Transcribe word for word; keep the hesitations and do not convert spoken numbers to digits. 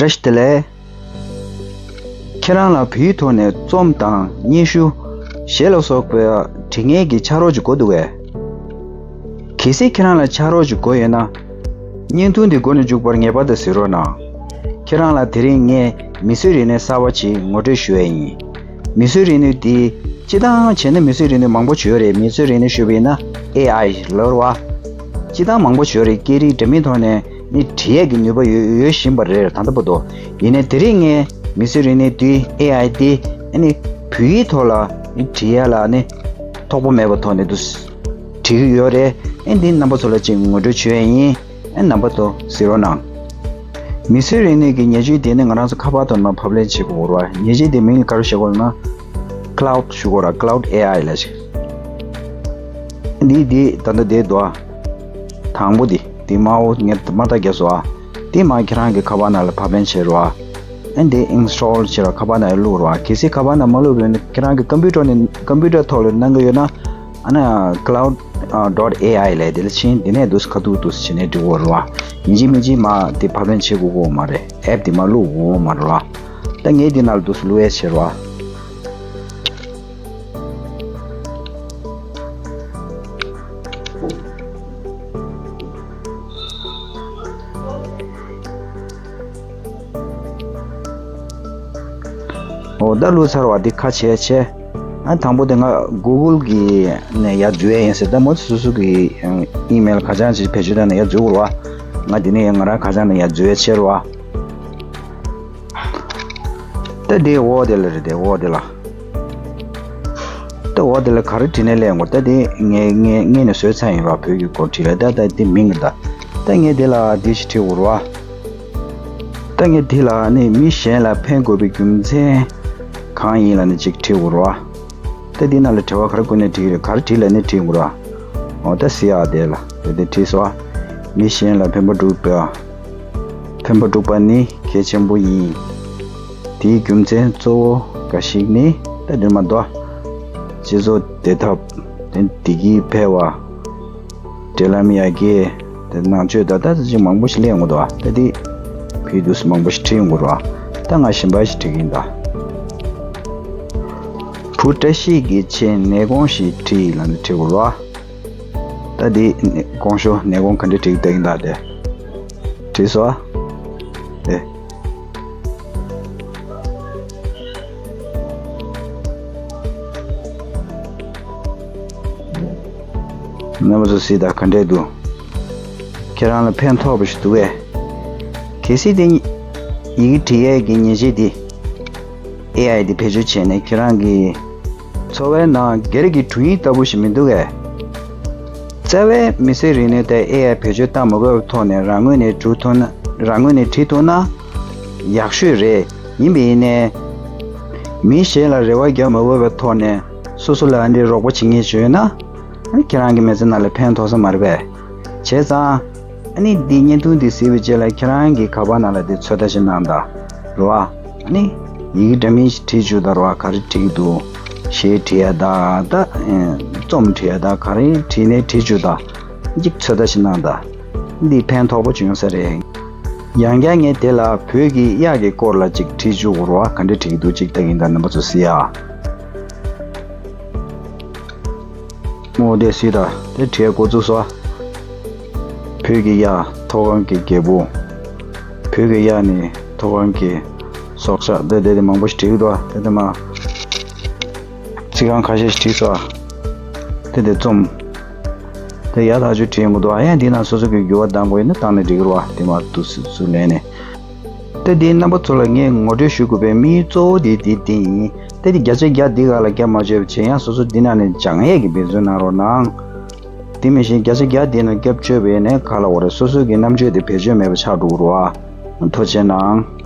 བཀྲ་ཤིས་བདེ་ལེགས། ཁྱེད་རང་ལ་བོད་ཡིག་ཐོག་ནས་རྩོམ་དང་སྙན་ཞུ། གཞས་ལ་སོགས་པའི་བྲིས་མཁན་གྱི་ཕྱག་རོགས་ཅིག་དགོས་འདུག་གས། གལ་སྲིད་ཁྱེད་རང་ལ་ཕྱག་རོགས་ཅིག་དགོས་ཡོད་ན། བརྙན་ཐུང་འདི་མགོ་ནས་མཇུག་བར་ངེས་པར་དུ་གཟིགས་རོགས་གནང་། ཁྱེད་རང་ལ་དེ་རིང་ངས་མིང་གཟུགས་རིག་གནས་གསར་པ་ཅིག་ངོ་སྤྲོད་ཞུ་ཡས་ཡིན། མིང་གཟུགས་རིག་གནས་འདི། སྤྱིར་བཏང་བྱས་ན་མིང་གཟུགས་རིག་གནས་མང་པོ་ཅིག་ཡོད་རེད། མིང་གཟུགས་རིག་གནས་ཞུས་པ་ཡིན་ན་ཨེ་ཨའི་ལབ་རེད་བ། སྤྱིར་བཏང་མང་པོ་ཅིག་ཡོད་རེད། སྐད་རིགས་འདྲ་མིན་ཐོག་ནས་ནི་འབྲི་ཡས་ཀྱི་ནུས་པ་ཡོད་ཡོད་བཞིན་པ་རེད་ད་ལྟ་བར་དུ། ཡིན་ནའི་དེ་རིང་ངས་མིང་གཟུགས་རིག་གནས་འདི་ཨེ་ཨའི་འདི་ཨ་ནི་བོད་ཡིག་ཐོག་ལ་ནི་འབྲི་ཡས་ལ་ནི་ཐོགས་པ་མེད་པའི་ཐོག་ནས་འདུག་སེ་བྲིས་ཀྱི་ཡོད་རེད། ཨེ་འདི་རྣམ་པ་ཚོ་ལ་ཅིག་ངོ་སྤྲོད་ཞུ་ཡས་ཡིན། ཨེ་རྣམ་པ་ཚོ་གཟིགས་རོགས་གནང་། མིང་གཟུགས་རིག་གནས་ཀྱི་ཉེར་སྤྱོད་དེ་ནི་ང་རང་ཚོ་ཁ་པར་དུ་མར་ཕབ་ལེན་བྱེད་དགོས་རེད་བ། ཉེར་སྤྱོད་དེ་མིང་ལ་ག་རེ་ཞུ་དགོས་ལབ་ན། Claude ཞུ་དགོས་རེད། Claude ཨེ་ཨའི་ལབ་ཞིག་འདི་འདི་ད་ལྟ་འདི་འདུག་ཨ། དང་པོ་འདི་འདི་མ་འོ་ངས་མ་ལྟ་རྒྱབ་སོང་ཨ། འདི་མ་ཁྱེད་རང་གི་ཁ་པར་ནང་ལ་ཕབ་ལེན་བྱེད་རོགས་ཨ། ཨ་འདི་install བྱེད་རོགས། ཁ་པར་ནང་ལ་བླུག་རོགས་ཨ། གལ་སྲིད་ཁ་པར་ནང་མ་བླུག་པ་ཡིན་ན་ཁྱེད་རང་གི་computer ནས་computer ཐོག་ལ་གནང་གི་ཡོད་ན། ཨ་ན་cloud dot A I ལས་དེ་ལ་ཕྱིན། དེ་ནས་འདུག་སེ་ཁ་ཐུག་འདུག་སེ་བྱས་ནས་འབྲི་དགོས་རེད་བ། ཡིན་གཅིག་མིན་གཅིག་མ་དེ་ཕབ་ལེན་བྱེད་དགོས་ཀྱི་ཡོད་མ་རེད། app དེ་མ་བླུག་དགོས་ཀྱི་ཡོད་མ་རེད་བ། ད་ངས་དེ་ནང་ལ་འདུག་སེ་བླུག་ཡས་བྱེད་རེད་བ། འོ་ད་བླུགས་ཚར་བ་འདི་ཁ་ཕྱེ་ཕྱེ། ཨ་དང་པོ་དེ་ང་Google གི་ནས་ཡར་འཛུལ་ཡས་ཡིན་ཟེར། ད་མོ་སོ་སོ་གི་email ག་ཅང་ཅིག་བེད་སྤྱོད་བཏང་ནས་ཡར་འཛུལ་དགོས་རེད་བ། ང་འདི་ནས་ཡར་ང་རང་ག་ཅང་ནས་ཡར་འཛུལ་ཡས་བྱེད་རེད་བ། ད་དེ་འོག་དེ་ལ་རེད། དེ་འོག་དེ་ལ། ད་འོག་དེ་ལ་ག་རེ་བྲིས་ནས་སླེབས་ཡོང་གི་རེད། ད་དེ་ངས་ངས་ངས་ནས་བཟོས་ཚར་ཡིན་ར། བོད་ཀྱི་སྐོར་བྲིས་ལ། ད་ད་དེ་མིང་རེད་ད། ད་ངས་དེ་ལ་དེ་ཞིག་བྲིས་དགོས་རེད་བ། ད་ངས་དེ་ལ་ནི་མི་གཞན་ལ་ཕན་དགོས་པའི་རྒྱུ་མཚན་གང་ཡིན་ལབ་ནས་ཅིག་བྲིས་དགོས་རེད་བ། ད་དེ་ནང་ལ་དྲི་བ་ག་རེ་བཀོད་ནས་བྲིས་ཀྱི་རེད། ག་རེ་བྲིས་ལབ་ནས་བྲིས་དགོས་རེད་བ། འོ་ད་གཟིགས་ཨ། དེ་ལ་དེ་དེ་བྲིས་སོང་བ། མི་གཞན་ལ་ཕན་པ་སྒྲུབ་པ། ཕན་པ་སྒྲུབ་པ་ནི་གལ་ཆེན་པོ་ཡིན། དེའི་རྒྱུ་མཚན་གཙོ་བོ་འགའ་ཞིག་ནི། ད་འདིར་མ་འདུག་ཨ། སྤྱི་ཚོགས་བདེ་ཐབས། དེ་བདེ་སྐྱིད་འཕེལ་བ། འབྲེལ་ལམ་ཡར་རྒྱས། དེ་ནང་ཆོས་ད་ལྟ་ཅིག་མང་པོ་ཞིག་སླེབས་ཡོང་གི་འདུག་ཨ། ད་དེ་བོད་དུ་མང་པོ་ཞིག་བྲིས་ཡོང་གི་རེད་བ། ད་ང་གཞན་པ་ཞིག་བྲིས་ཀྱི་ཡིན་ད། བུ་བཀྲ་ཤིས་ཀྱི་ཆེད་ནད་དགོངས་ཤིག་བྲིས་ལབ་ནས་བྲིས་དགོས་རེད་བ། ད་དེ་དགོངས་ཞུ། ནད་དགོངས་ག་འདྲ་བྲིས་ཀྱི་ཡིན་ད། དེ་བྲིས་སོང་ཨ། དེ། རྣམ་པ་ཚོ་གཟིགས་དང་། ག་འདྲས་འདུག་ཁྱེད་རང་ལ་ཕན་ཐོགས་པ་ཞིག་འདུག་གས། གལ་སྲིད་དེ་ཡི་གེ་འབྲི་ཡས་ཀྱི་ཉེར་སྤྱོད་འདི་ཨེ་ཨའི་འདི་བེད་སྤྱོད་བྱས་ནས་ཁྱེད་རང་གི་འཚོ་བའི་ནང་སྒེར་གྱི་དྲུང་ཡིག་ལྟ་བུ་ཞིག་མི་འདུག་གས། རྩ་བའི་མི་ཚེའི་རིག་གནས་དེ་ཨེ་ཨའི་བེད་སྤྱོད་བཏང་མ་དགོས་པའི་ཐོག་ནས་རང་ངོས་ནས་བསྒྲུབ་ཐུབ་ན། རང་ངོས་ནས་བྲིས་ཐུབ་ན་ཡག་ཤོས་རེད། ཡིན་པ་ཡིན་ནའི་མི་གཞན་ལ་རེ་བ་རྒྱག་མ་དགོས་པའི་ཐོག་ནས་སོ་སོ་ལ་འདི་རོགས་པ་བྱེད་མཁན་ཞིག་ཡོད་ན། ཨ་ནི་ཁྱེད་རང་གི་མི་ཚེ་ནང་ལ་ཕན་ཐོགས་ས་མ་རེད་པས། བྱས་ཙང་ཨ་ནི་འདི་བརྙན་ཐུང་འདི་གཟིགས་པའི་རྗེས་ལ་ཁྱེད་རང་གི་ཁ་པར་ནང་ལ་འདི་ཚོད་ལྟ་ཞིག་གནང་དང་། རེད་བ། ཨ་ནི་ཡི་གེ་འདྲ་མིན་ཞིག་བྲིས་བཅུག་དང་། རེད་བ། ག་རེ་བྲིས་ཀྱི་འདུག་གཞས་བྲིས་ཡ་དང་། ད་རྩོམ་བྲིས་ཡ་དང་། ག་རེ་བྲིས་ནའི་བྲིས་བཅུག་དང་། ཅིག་ཚོད་ལྟ་ཞིག་གནང་དང་། འདི་ཕན་ཐོགས་པོ་ཅིག་ཡོང་ས་རེད། ཡང་བསྐྱར་ངས་དེ་ལ་བོད་ཀྱི་གཡག་གི་སྐོར་ལ་ཅིག་བྲིས་བཅུག་དགོས་རེད་བ། ག་འདྲ་བྲིས་ཀྱི་འདུག་ཅིག་ལྟ་གིན་ད། རྣམ་པ་ཚོ་གཟིགས་ཨ། འོ་དེ་གཟིགས་དང་། དེ་བྲིས་འགོ་བཙུགས་སོང་། བོད་ཀྱི་གཡག་མཐོ་སྒང་གི་རྒྱལ་པོ། བོད་ཀྱི་གཡག་ནི་མཐོ་སྒང་གི་སྲོག་ཆགས། དེ་དེ་དེ་མང་པོ་ཞིག་བྲིས་ཀྱི་འདུག་ཨ། དེ་དེ་མ། ཚིག་རྐང་ཁ་ཤས་ཤིག་བྲིས་སོང་ཨ། དེ་དེ་རྩོམ། དེ་ཡག་ཐག་ཆོད་བྲིས་ཡོང་གི་འདུག་ཨ། ཡང་འདི་ནང་སོ་སོ་གི་འགྱུར་བ་གཏང་དགོས་ཡོད་ན་བཏང་ནས་འགྲིག་གི་རེད་བ། དེ་མ་འདུག་སེ་ཚུར་ལེན་ནས། དེ་འདི་རྣམ་པ་ཚོ་ལ་ངས་ངོ་སྤྲོད་ཞུ་དགོས་པའི་དམིགས་ཡུལ་གཙོ་བོ་དེ་དེ་དེ་ཡིན། དེ་འདི་བརྒྱ་ཆ་བརྒྱ་འདི་ག་ལ་རྒྱབ་མ་བཅོལ་བ་བྱས། ཡང་སོ་སོ་འདི་ནང་ནས་སྦྱང་ཡས་ཀྱི་འབད་བརྩོན་གནང་རོགས་གནང་། དེ་མིན་ཞིང་བརྒྱ་ཆ་བརྒྱ་འདི་ནང་རྒྱབ་བཅོལ་བ་ཡིན་ནའི་ག་ལ་འོ་རེད། སོ་སོ་གི་རྣམ་དཔྱོད་དེ་བེད་སྤྱོད་མེད་པ་ཆགས་འགྲོ་གི་རེད་བ། ཐུགས་རྗེ་གནང་།